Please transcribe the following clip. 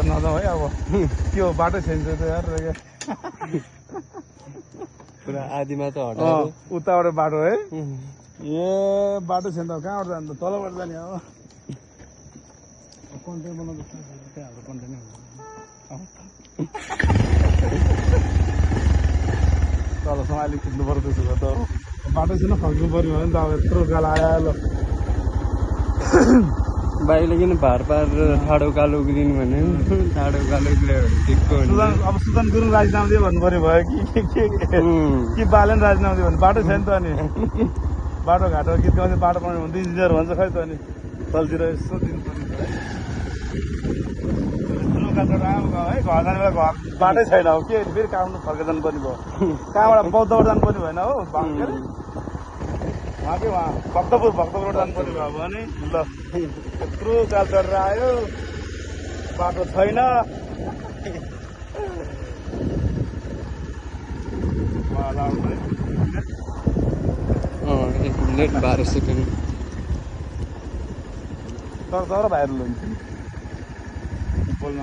नजाउँ है अब के हो बाटो छैन त यार पुरा आधीमा त हटायो उताबाट बाटो है ए बाटो छैन त कहाँबाट जानु त तलबाट जाने अब कन्टेन्ट बनाउँदा त्यहाँबाट कन्टेन्ट तलसम्म अलिक कुद्नु पर्छ त्यसो भए त बाटो छैन फर्क्नु पर्यो भने त अब यत्रो गाला आइहाल्यो बाइकले किन भार पारेर ठाडो कालो उक्लिनु भने ठाडो कालो उक्लियो भने टिकको अब सुदन गुरुङ राजीनामा दियो भन्नु पर्यो भयो कि बालेन राजीनामा दियो भने बाटो छैन त अनि बाटो घाटो गीत गाउँदै बाटो पाउने भने इन्जिनियर भन्छ खै त अनि तलतिर यसो दिनु पर्ने है है घर जाने बेला घर बाटै छैन अब के फेरि काम फर्केर जानुपर्ने भयो कहाँबाट बौद्धबाट जानुपर्ने भएन हो के अरे उहाँ के उहाँ भक्तपुरबाट जानुपर्ने भयो भने ल यत्रो गाल चढेर आयो बाटो छैन एक मिनट 12 सेकेन्ड तर भाइरल हुन्छ बोल्न